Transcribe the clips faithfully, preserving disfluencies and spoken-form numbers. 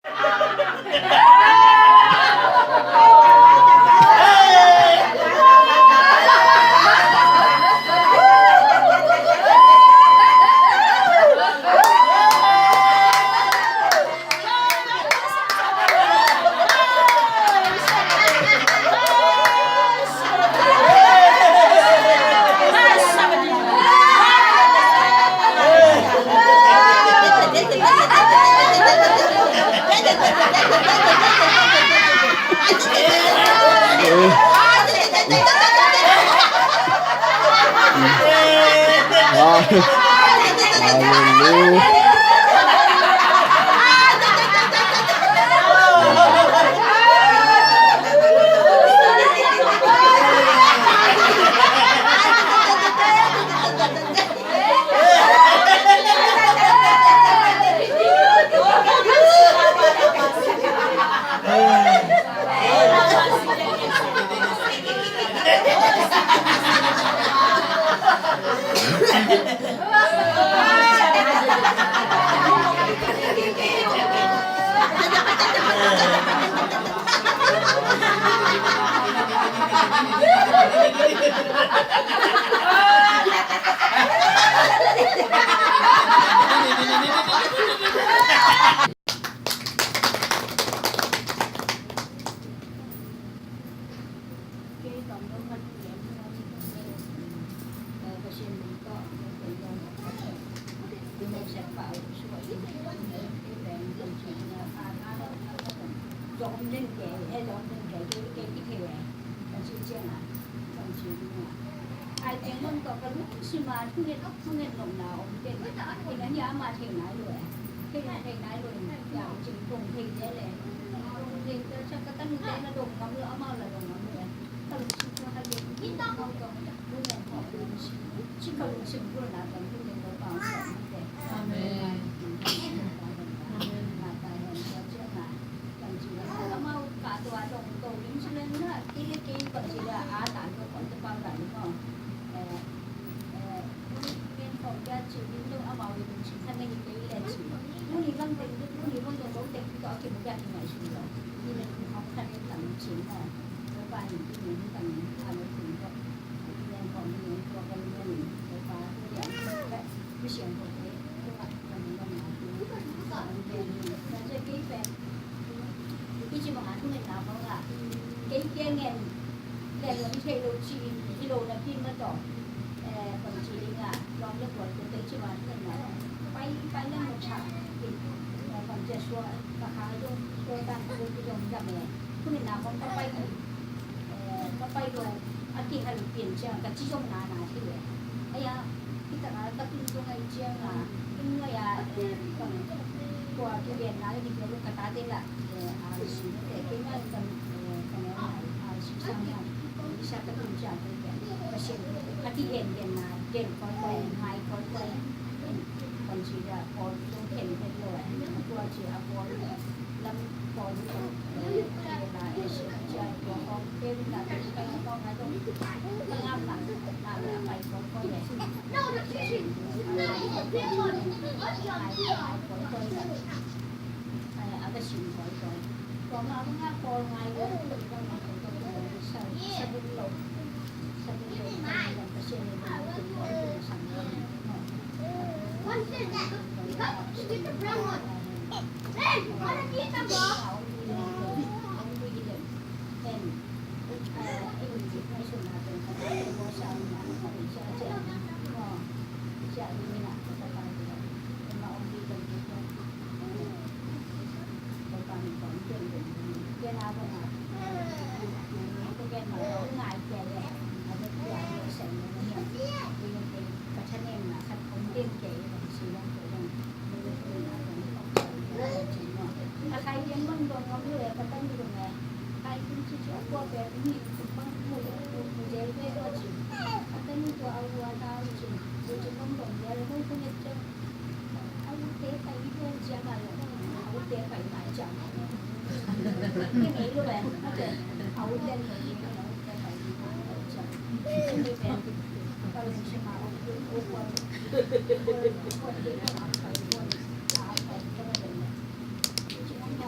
Hallelujah. Ai teng bang tawh ka lungsim a thungen, thungen nopna om teng. Ina hi a, amah thei nai lo e. Thei, thei nai lo e. Ya, cing kong thei zel e. Kong thei zel, sa ka tanu te na dong ngam lo, amau la dong ngam lo e. Ka lungsim tua ka gen. Ina bang tawh thungen nopna om teng. Ci ka lungsim kulna tawh thungen nopna om teng. Amen. Amen. Amen. Amau ka tua dong to ding ci leng na, kei le kei bang ci le a tan ko kong te pau dan ko. Eh, eh, men kong ya ci ding dong amau le ding ci khan ne kei le ci. Tuni bang teng, tuni bang dong dong teng to a ki mu ya ki ngai su lo. Ni le kong khan ne tang ci mo. Ko ba ni ki mu tang a le kong ko. Men kong ni ko ba ni ko ba ya. Kei kei pen, kei ci bang a thungen na bang a, kei kei ngen, ngen lo hi thei lo ci, hi lo na pi ma tawh. Eh, bang ci ding a, lawm le bual kei ci bang a thungen na bang. Pai, pai na mo cha, eh, bang ci a sua, ka kha zong, sua dan, sua ki zong jam e. Thungen na bang ka pai hi. Eh, ka pai lo, a kihal pian ciang ka ci zong na na hi e. Aya, hi ta ka, ka tun zong ai ciang a, in ngai a, eh, ka, kua ki lian na le ni ka lu ka ta te la, eh, a si te, kei ngai ka, eh, ka ngai a, a si sang na, i sa ka tun ciang te, ka sian, a ki lian lian na, lian koi koi, ngai koi koi, eh, kon si da, koi zong ken ken lo, eh, kua ci a koi, lam koi, eh,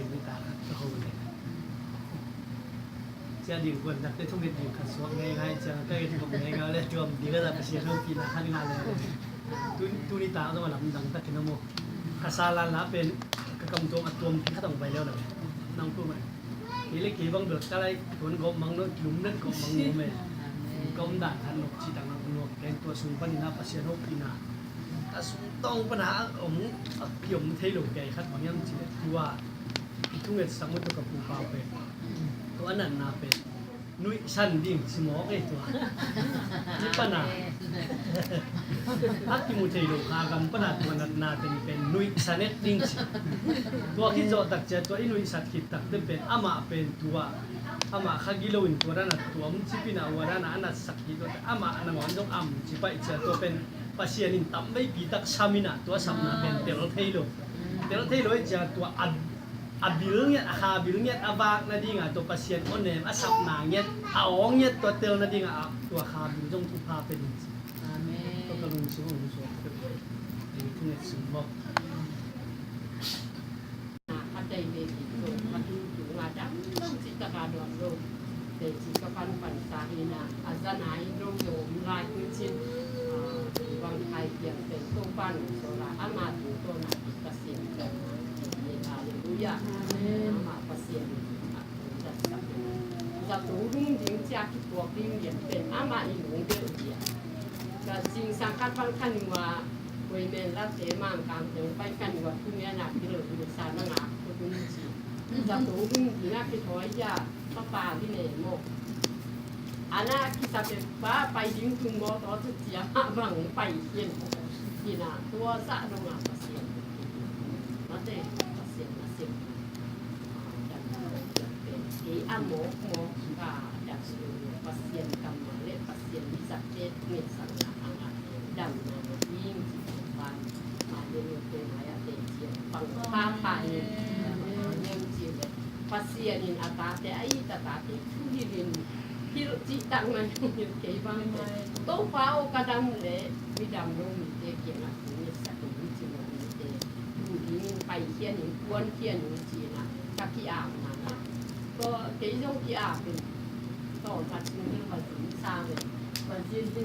hoih ni ta khat ka ho le. Cia ding kuan takte thunget ding khat suak ngeingai cia ka et bok ngeingai le tuam ding a za Pasian hopihna khat ngah le. Tu, tuni ta zong a lamdang takin a mu. Ka sa lan la pen ka kam tuam a tuam pi khat hong pai leu lo. Nang pu mai. Kei le kei bang bel ka lai tuan gawp mang no, lum let gawp mang no me. Ka om dan khat nok ci tak nak nok ken tua sung panin a Pasian hopihna. Ka sung tawng pana a om a kiom thei lo kei khat bang hiam ci le tua. I thunget sak mu tua ka pu pa pen. Tua a natna pen. Nuihsan ding ci mawk ei tua. Ci pana. A kimu thei lo kha gam pana tua natna teng pen nuihsan et ding ci. Tua khit zawh tak cia tua i nuihsat khit tak te pen amah pen tua. Amah kha gilo in tua dan a tuam ci pina ua dan a a natsak khit tua amah nangawn zong am ci paih cia tua pen Pasian in tam veipi tak sam in a tua sapna pen tel thei lo. Tel thei lo ei cia tua a a bil ngiat, a kha bil ngiat, a vak nadinga tua Pasian awnem, a sapna ngiat, a aw ngiat tua tel nadinga a tua kha bil zong thupha pe ding ci. Amen. Tua ka lungsim hong suak tua. Eng thunget sung mawk. A tei ve ki tua, ka tu tu nga dam dam ci ta ka dam lo. Teci ka pan pan sa hi na, a zan a in rong zong om lai tu cin, a, bang khai piang pen Topa nong sawla, ama tu tawna ki ka sin pen na, Halleluia. Amen. Ama Pasian, a, zat sak na. Zat tu lung ding cia ki tuak ding lian pen, ama in hong bel dia. Ka zingsang khat bang khan wa, Women late Mangkang teng pai kan wa tu ngian a ki lo tu sa na nga ko tu ni ci. Za tu hung ding a ki thoi ya pa pa di ne mo. Ana ki sa pe pa pai ding tu mo to tu cia ma bang pai hien. Ki na tua sa dong a Pasian. Mate Pasian na sim. Kei a mawkmawk ka damna Pasian kammal le Pasian i zatte ngetsak na a ngah damna na ding ci pan. Male nute mai a te cian pang pha pha in nem ci le Pasian in a tate a it a tate thuhilhin hilh cih tak mai thuhilh kei bang te Topa aw ka dam le mi dam lo mite kiangah thu ngetsak in ci mawk mite. Pai khian in, kuan khian in cina ka ki-apna na. Ko kei zong ki-ap in. Tawlkhat sung in va zin sa ve. Va zin zin